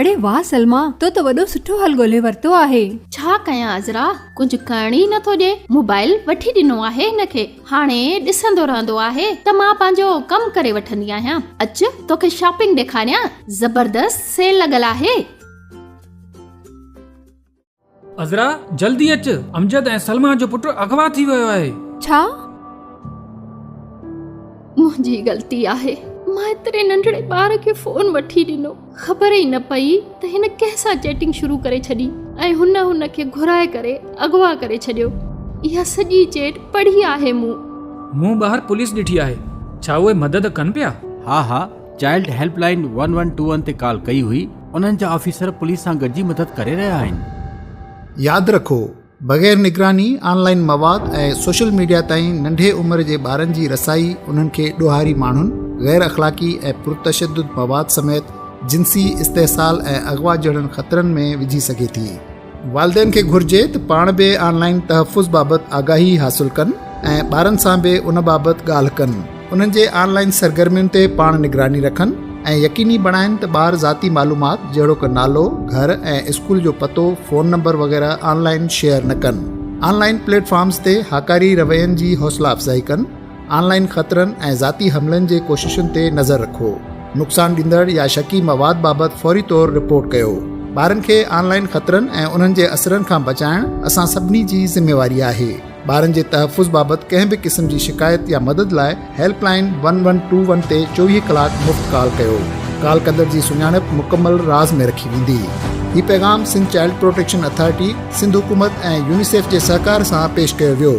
اڙي واهه سلميٰ، تو ته وڏو سٺو حل ڳولهي ورتو آهي. ڇا ڪيان عذرا، ڪجهه ڪرڻ ئي نٿو ڏئي. موبائل وٺي ڏنو آهي هن کي، هاڻي ڏسندو رهندو آهي ته مان پنهنجو ڪم ڪري وٺندي آهيان. اچ توکي شاپنگ ڏيکاريان، زبردست سيل لڳل آهي. عذرا جلدي اچ، امجد ۽ سلميٰ جو پٽ اغوا ٿي ويو آهي. ڇا؟ منهنجي غلطي آهي، مان ايتري ننڍڙي ٻار کي فون وٺي ڏنو، خبر ئي نه پئي ته هن ڪنهن سان چيٽنگ شروع ڪري ڇڏي ۽ هن هن کي گهرائي ڪري اغوا ڪري ڇڏيو. اها سڄي چيٽ پڙهي آهي مون. مون ٻاهر پوليس ڏٺي آهي، ڇا اهي مدد ڪن پيا؟ ها ها، child help line one one two one تي ڪال ڪئي هئي، انهن جا آفيسر پوليس سان گڏجي مدد ڪري رهيا آهن. ياد رکو، بغير نگراني آن لائن مواد ۽ سوشل ميڊيا تائين ننڍي عمر جي ٻارن جي رسائي انهن کي ڏوهاري ماڻهن، غير اخلاقي ۽ پرتشدد مواد سميت جنسي استحصال ۽ اغوا جهڙن خطرن ۾ وجهي سگهي ٿي. والدين کي گهرجي ته پاڻ به آن لائن تحفظ بابت آگاهي حاصل ڪن ۽ ٻارن سان به ان بابت ڳالهه ڪن، انهن جي آن لائن سرگرمين تي پاڻ نگراني رکن ۽ يقيني بڻائن ته ٻار ذاتي معلومات جهڙوڪ نالو، گهر ۽ اسڪول جو پتو، فون نمبر وغيره آن لائن شيئر نه ڪن. آن لائن پليٽ فارمز تي هاڪاري روين جي حوصلا افزائي ڪن. آن لائن خطرن ۽ ذاتي حملن جي ڪوششن تي نظر رکو. نقصان ڏيندڙ يا شڪي مواد بابت فوري طور رپورٽ ڪيو. ٻارن کي آن لائن خطرن ۽ انهن جي اثرن کان بچائڻ اسان سڀني جي ذميواري آهي. ٻارن جي تحفظ بابت ڪنهن به قسم جي شڪايت يا مدد لاء help line one one two one تي 24 ڪلاڪ مفت ڪال ڪيو. ڪال ڪندڙ جي سڃاڻپ مڪمل راز ۾ رکي ويندي. هي پيغام Sindh child protection authority, Sindh حڪومت ۽ يونيسيف جي سهڪار سان پيش ڪيو ويو.